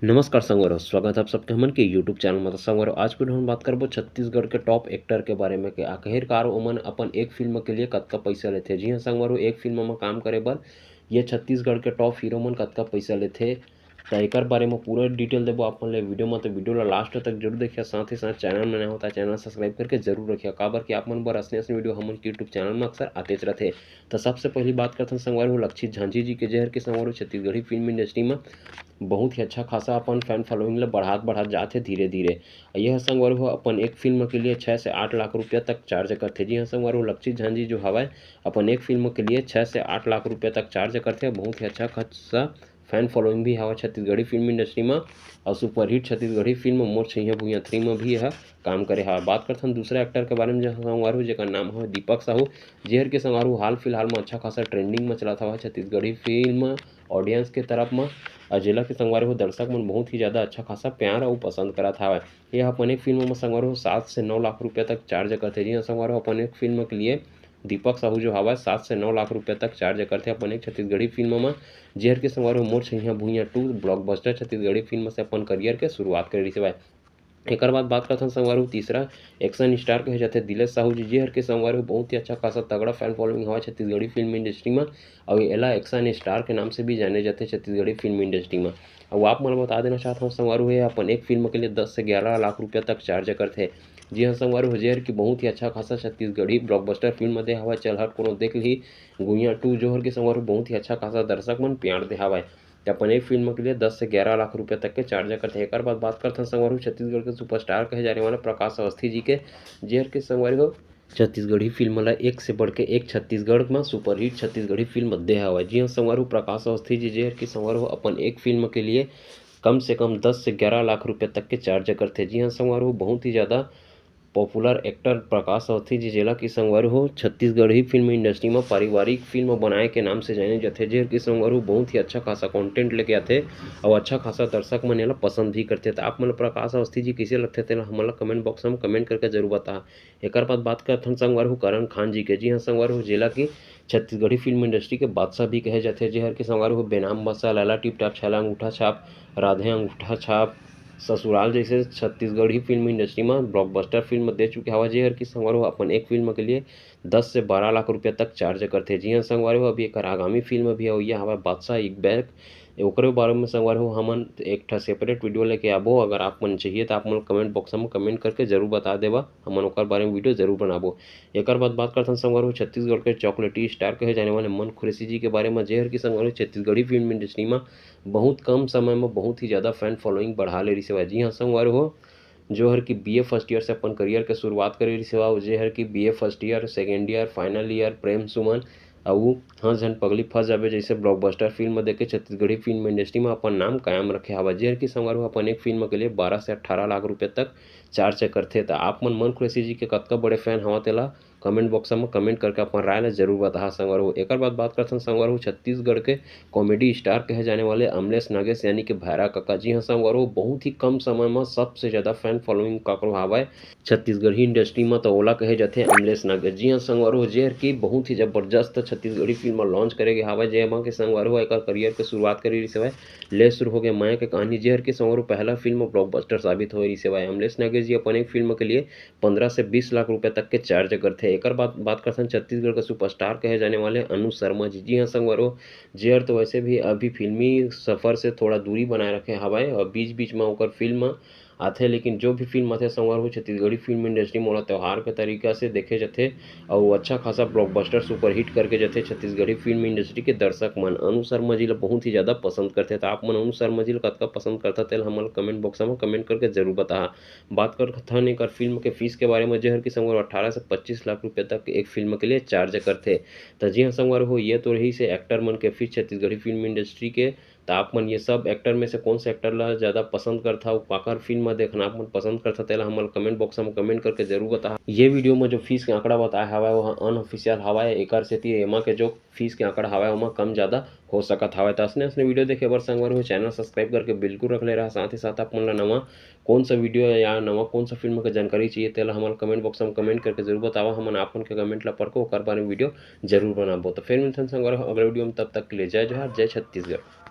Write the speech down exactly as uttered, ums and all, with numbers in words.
नमस्कार संगवारी हो, स्वागत है आप सबके हमन के YouTube चैनल में। तो संगवारी हो, आज के video में बात करबो छत्तीसगढ़ के टॉप एक्टर के बारे में कि आखिरकार ओमन अपन एक फिल्म के लिए कतका पैसा लेथे। जी हाँ संगवारी हो, एक फिल्म में काम करे बर ये छत्तीसगढ़ के टॉप हीरो मन कतका पैसा लेथे, तो एकर बारे में पूरा डिटेल देबो आप मन ले वीडियो में। तो वीडियो ला लास्ट तक जरूर देखिए, साथ ही साथ चैनल में नया होता है चैनल सब्सक्राइब करके जरूर रखिए, काबर कि आप मन बर असने असने वीडियो हमन के YouTube चैनल में अक्सर आतेच रहथे। तो सबसे पहली बात करथन संगवारी हो लक्षित झांझी जी के, जेहर के संगवारी हो छत्तीसगढ़ी फिल्म इंडस्ट्री में बहुत ही अच्छा खासा अपन फैन फॉलोइंग ला बढ़ात बढ़ात जात हे धीरे धीरे। यह संगवारी हो अपन एक फिल्म के लिए छः से आठ लाख रुपया तक चार्ज करथे। जी हाँ संगवारी हो, लक्षित झांझी जो हवय अपन एक फिल्म के लिए छः से आठ लाख रुपया तक चार्ज करथे। बहुत ही अच्छा खासा फैन फॉलोइंग भी हवय छत्तीसगढ़ी फिल्म इंडस्ट्री में। और सुपरहिट छत्तीसगढ़ी फिल्म मोर छइहां भुइयां थ्री में भी यह काम करे हवय। बात करथन दूसरा एक्टर के बारे में, जो संगवारी हो जेकर नाम हवय दीपक साहू, जेहर के संगवारी हो हाल फिलहाल में अच्छा खासा ट्रेंडिंग में चलत हवय छत्तीसगढ़ी फिल्म ऑडियंस के तरफ में। और जेला के संगवारी हो दर्शक मन बहुत ही ज़्यादा अच्छा खासा प्यार अउ पसंद करत हवय। ये अपन एक फिल्म में संगवारी हो सात से नौ लाख रुपया तक चार्ज करथे। जी हाँ संगवारी हो, अपन एक फिल्म के लिए दीपक साहू जो हवय सात से नौ लाख रुपया तक चार्ज करथे अपन एक छत्तीसगढ़ी फिल्म में, जेहर के संगवारी हो मोर छइहां भुइयां टू ब्लॉकबस्टर छत्तीसगढ़ी फिल्म से अपन करियर के शुरुआत करे रहिस हवय। एकर बाद बात करथन संगवारी हो तीसरा एक्शन स्टार कहे जाथे दिलेश साहू जी, जेहर के संगवारी हो बहुत ही अच्छा खासा तगड़ा फैन फॉलोइंग हवय छत्तीसगढ़ी फिल्म इंडस्ट्री में। अउ एला एक्शन स्टार के नाम से भी जाने जाथे छत्तीसगढ़ी फिल्म इंडस्ट्री में। अउ आप मन ल बता देना चाहत हूँ संगवारी हो, ये अपन एक फिल्म के लिए दस से ग्यारह लाख रुपया तक चार्ज करथे। जी हाँ संगवारी हो, जेहर की बहुत ही अच्छा खासा छत्तीसगढ़ी ब्लॉकबस्टर फिल्म दे हवय चल हट कोनो देख लिही, गुइयां टू, जोहर के संगवारी हो बहुत ही अच्छा खासा दर्शक मन प्यार दे हवय। ते अपन एक फिल्म के लिए दस से ग्यारह लाख रुपया तक के चार्ज करथे। एकर बाद बात करथन संगवारी हो छत्तीसगढ़ के सुपरस्टार कहे जाने वाले प्रकाश अवस्थी जी के, जेहर के संगवारी हो छत्तीसगढ़ी फिल्म ला एक से बढ़ के एक छत्तीसगढ़ में सुपरहिट छत्तीसगढ़ी फिल्म दे हवय। जी हाँ संगवारी हो, प्रकाश अवस्थी जी जेहर के संगवारी हो अपन एक फिल्म के लिए कम से कम दस से ग्यारह लाख रुपया तक के चार्ज करथे। जी हाँ संगवारी हो, बहुत ही ज़्यादा पॉपुलर एक्टर प्रकाश अवस्थी जी, जेला कि संगवारी हो छत्तीसगढ़ी फिल्म इंडस्ट्री में पारिवारिक फिल्म बनाए के नाम से जाने जाथे, जेहर कि संगवारी हो बहुत ही अच्छा खासा कंटेंट लेके आथे और अच्छा खासा दर्शक मन एला पसंद भी करथे। तो आप मन ल प्रकाश अवस्थी जी कइसे लगथे, तेला हमन ला कमेंट बॉक्स में कमेंट करके जरूर बता। एकर बाद बात करथन संगवारी हो करण खान जी के। जी हाँ संगवारी हो, जेला कि छत्तीसगढ़ी फिल्म इंडस्ट्री के बादशाह भी कहे जाथे, जेहर के संगवारी हो बेनाम बादशाह, लैला टिप टाप, छैला अंगूठा छाप, राधे अंगूठा छाप, ससुराल जैसे छत्तीसगढ़ी फिल्म इंडस्ट्री में ब्लॉकबस्टर फिल्म दे चुके हवय, जेहर की संगवारी हो अपन एक फिल्म के लिए दस से बारह लाख रुपया तक चार्ज करथे। जी हाँ संगवारी हो, अभी एकर आगामी फिल्म भी अवइया हवय बादशाह एक बैक, ओकरे बारे में संगवारी हो हमन एक ठा सेपरेट वीडियो लेके आबो। अगर आप मन चाहिए तो आप मन कमेंट बॉक्स में कमेंट करके जरूर बता देवा, हमन ओकर बारे में वीडियो जरूर बनाबो। एकर बाद बात करथन संगवारी हो छत्तीसगढ़ के चॉकलेटी स्टार कहे जाने वाले मन कुरैशी जी के बारे में, जेहर की संगवारी हो छत्तीसगढ़ी फिल्म इंडस्ट्री में बहुत कम समय में बहुत ही ज़्यादा फैन फॉलोइंग बढ़ा ले रहिस हवय। जी हाँ संगवारी हो, जोहर की बीए फर्स्ट ईयर से अपन करियर के शुरुआत करे रहिस हवय, जेहर की BA first year, second year, final year, Prem Suman अउ हंस झन पगली फंस जाबे जैसे ब्लॉकबस्टर फिल्म देके छत्तीसगढ़ी फिल्म इंडस्ट्री में अपन नाम कायम रखे हवय। जेहर की संगवारी हो अपन एक फिल्म के लिए बारह से अठारह लाख रुपए तक चार्ज करथे। त आप मन मन कुरैशी जी के कतका बड़े फैन हवा, तेला कमेंट बॉक्स में कमेंट करके अपन राय ला जरूर बताहा संगवारी हो। एकर बाद बात करथन संगवारी हो छत्तीसगढ़ के कॉमेडी स्टार कहे जाने वाले अमलेश नागेश यानी कि भैरा कका। जी हाँ संगवारी हो, बहुत ही कम समय में सबसे ज़्यादा फैन फॉलोइंग काकरो हावय छत्तीसगढ़ी इंडस्ट्री में, तो ओला कहे जाथे अमलेश नागेश। जी हाँ संगवारी हो, जेहर की बहुत ही जबरदस्त छत्तीसगढ़ी फिल्म लॉन्च करे गे हावय, जेमा के संगवारी हो एकर करियर के शुरुआत करे रिहिस हवय ले शुरू हो गए माया के कहानी, जेहर के संगवारी हो पहला फिल्म ब्लॉकबस्टर साबित होए रिहिस हवय। अमलेश नागेश जी अपन एक फिल्म के लिए पंद्रह से बीस लाख रुपए तक के चार्ज करथे। एकर बाद बात करथन छत्तीसगढ़ के सुपरस्टार कहे जाने वाले अनु शर्मा जी। जी हाँ संगवारी हो, जेहर तो वैसे भी अभी फिल्मी सफर से थोड़ा दूरी बनाए रखे हवय और बीच बीच में ओकर फिल्म आथे, लेकिन जो भी फिल्म आथे संगवारी हो छत्तीसगढ़ी फिल्म इंडस्ट्री में ओला त्योहार के तरीका से देखे जाथे और अच्छा खासा ब्लॉकबस्टर सुपरहिट करके जाथे छत्तीसगढ़ी फिल्म इंडस्ट्री के दर्शक मन। अनु शर्मा जी ला बहुत ही ज़्यादा पसंद करथे, तो आप मन अनु शर्मा जी ला कतका पसंद करथा तेला हमन कमेंट बॉक्स में कमेंट करके जरूर बताहा। बात करथन एकर फिल्म के फीस के बारे में, जेहर की संगवारी हो अठारह से पच्चीस लाख रुपए तक एक फिल्म के लिए चार्ज करथे। त जी हाँ संगवारी हो, ये तो रहिस हे एक्टर मन के फीस छत्तीसगढ़ी फिल्म इंडस्ट्री के। त आप मन ये सब एक्टर में से कौन से एक्टर ला ज़्यादा पसंद करथा अउ काकर फिल्म देखना आप मन पसंद करथा, तेला हमन कमेंट बॉक्स में कमेंट करके जरूर बताहा। ये वीडियो में जो फीस के आंकड़ा बताया हवय, वो अनऑफिशियल हवय, एकर सेती एमा के जो फीस के आंकड़ा हवय, ओमा कम ज़्यादा हो सकत हवय। त असने असने वीडियो देखे बर संगवारी हो चैनल सब्सक्राइब करके बिल्कुल रख ले रहा। साथ ही साथ आप मन ला नवा कौन सा वीडियो या नवा कौन सा फिल्म के जानकारी चाहिए, तेला हमन कमेंट बॉक्स में कमेंट करके जरूर बतावा। हमन आप मन के कमेंट ला पढ़ के ओकर बारे में वीडियो जरूर बनाबो। तो फिर मिलथन संगवारी हो अगले वीडियो में, तब तक के लिए जय जोहार, जय छत्तीसगढ़।